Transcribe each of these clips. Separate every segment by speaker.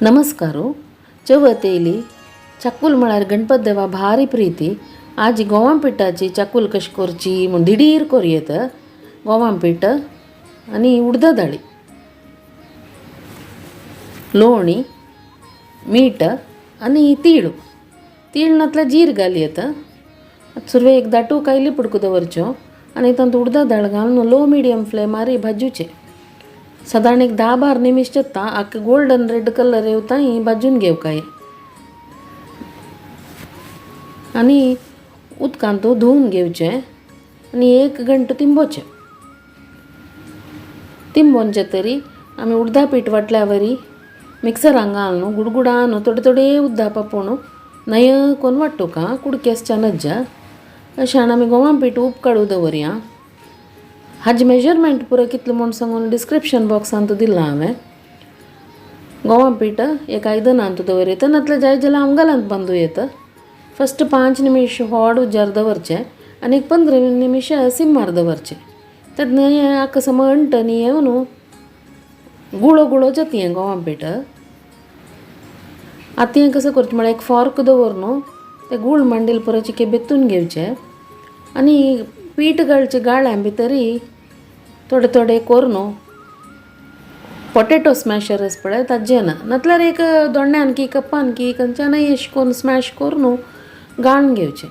Speaker 1: नमस्कार. चवथ येयली, चाकूल म्हळ्यार गणपत देवा भारी प्रीती. आज गोवा पिठाची चाकूल कशी करची म्हूण दिडीर कोरयेत. गोवा पीठ आनी उडदा दाळी, लोणी, मीठ आनी तीळ. तीळ नातल्यार जीर घालयेत. सुरवेक दाटू कायली पुडको दवरच्यो आनी तातूंत उडदा दाळ घालून लो मिडियम फ्लेमार भाजूचे. सादारण एक 10-12 निमिष जाता. आख्खे गोल्डन रेड कलर येवता भाजून घेवकाय आनी उदकांत धुवन घेवचें आनी 1 घंटो तिंबोचें. तिंबोवचें तरी आमी उडदा पीठ वाटल्या वरी मिक्सरान घालून गुडगुडान थोडे थोडे उदक पापोवन नय कोन वांटूका कुडके आसच्या नज्जा. अशें आमी गोवा पीठ उब काडू दवरया. हाजी मेजरमेंट पुरो कितलें म्हूण सांगून डिस्क्रिप्शन बॉक्सांत दिलां हांवें. गोवा पीठ एक आयदनांत दवरता, नातल्यार जाय जाल्यार आमगालांत बांदू येता. फस्ट 5 निमिष हॉट उज्यार दवरचें आनी एक 15 निमिष सिम्मार दवरचें. तेन्ना हें आख्खा सम अंटनी येवन गुळो गुळो जाता हें गोवा पीठ. आतां हें कसं करचें म्हळ्यार एक फॉर्क दवर न्हू तें गूळ मांडील पुरो चिके बेतून घेवचें आनी पीठ घालचे गाळ्यां भितरी थोडे थोडे करून पोटेटो स्मॅशर आसा पळय ताजें ना नातल्यार एक दोण्ण्यान की कप्पान की खंयच्यानय अशें करून स्मॅश करून गाळून घेवचें.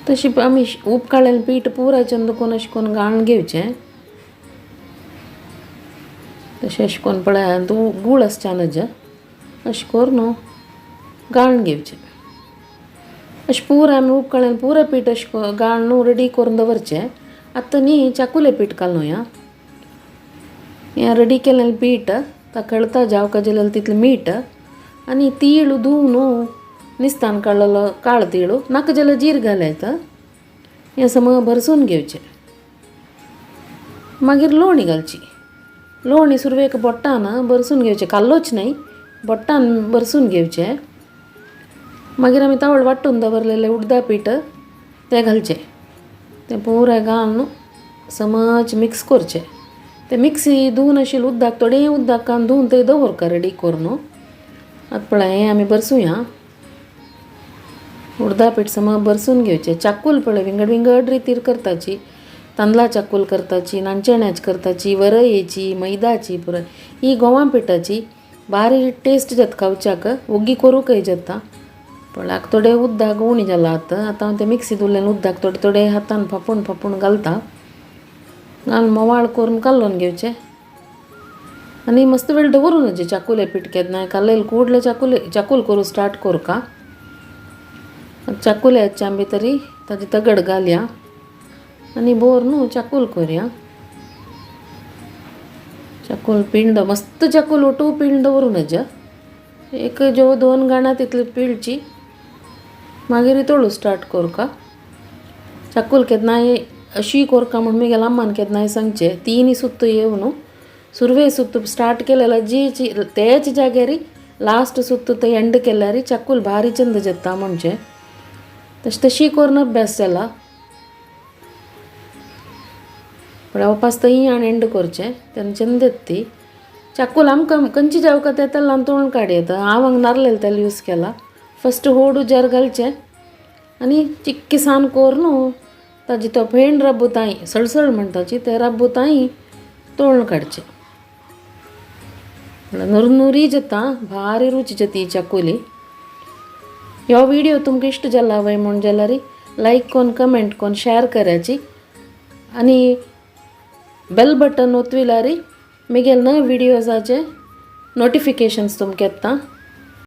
Speaker 1: तशी आमी उब काडलेलें पीठ पुराय चंद करून अशें करून गाळून घेवचें. तशें अशें करून पळय तूं गूळ आसच्या नज अशें करून गाळून घेवचें. अशें पुराय आमी उब काडलेलें पुराय पीठ अशें गाळून रेडी करून दवरचें. आतां न्ही चाकुले पीठ घालुया. हें रेडी केलेलें पीठ ताका जावका जाल्यार तितलें मीठ आनी तीळ धुवन निस्तान काडलेलो काळो तीळ, नाका जाल्यार जीर घालयत. हें सम भरसून घेवचें. मागीर लोणी घालची. लोणी सुरवेक बोट्टान भरसून घेवचें, कालोच न्हय, बोट्टान भरसून घेवचें. मागीर आमी तावळ वांटून दवरलेलें उडदा पीठ तें घालचें. तें पुराय घालून समज मिक्स करचें. तें मिक्सी धुवन आशिल्लें उदक थोडें उदक घालून धुवन तें दवरका रेडी करून. आतां पळय हें आमी भरसुया. उडदा पीठ सम भरसून घेवचें. चाकूल पळय विंगड विंगड रितीर करताची. तांदळा चाकूल करताची, नानचेण्याची करताची, वरयेची, मैदाची. पुराय ही गोवा पिठाची भारी टेस्ट जाता खावच्याक, ओगी करूंकय जाता. पळय थोडें उदक उणें जालां आतां. आतां हांव तें मिक्सी धुल्लेलें उदक थोडें थोडें हातान फापून फापून घालता. घालून मोवाळ करून कालोवन घेवचें आनी मस्त वेळ दवरून वचचें. चाकुले पीठ केन्नाय कालयलें कुडले चाकुले चाकूल करूं स्टार्ट कोरका. चाकुल्याच्या भितरी ताजी तगड घालया आनी बोर न्हू चाकूल करया. चाकूल पिंड मस्त चाकूल ओटू पिंड दवरून नज. एक जो 2 गाणा तितली पिळची, मागीर तळू स्टार्ट कोरका. चाकूल केन्नाय अशी कोरका म्हूण म्हगेल्या अम्मान केन्नाय सांगचें. 3 सुत्त येवन सुरवे सुत्त स्टार्ट केलेल्या जी तेच जाग्यार लास्ट सुत्त ते एंड केल्यार चाकूल भारी चंद जाता म्हणचें. तशें तशी करून अभ्यास जाला. पळय वापस थंय आनी एंड करचें तेन्ना चंद येता ती चाकूल. आमकां खंयची जावका तें तेलान तोंड काडयेता. हांव हांगा नारलेलें तेल यूज केला. फस्ट होड उजार घालचें आनी चिक्की सान करून ताजी तो फेण राबताय सळसळ म्हणटाची ते राबताय तोळून काडचें. नुरनुरी जाता, भारी रुची जाता ही चाकुली. ह्यो व्हिडियो तुमकां इश्ट जाला वय म्हूण जाल्यार लायक कोन कमेंट कोन शेअर करायची आनी बेल बटन ओतविल्यार म्हगेले नवे व्हिडियोजाचे नोटिफिकेशन्स तुमकां येता.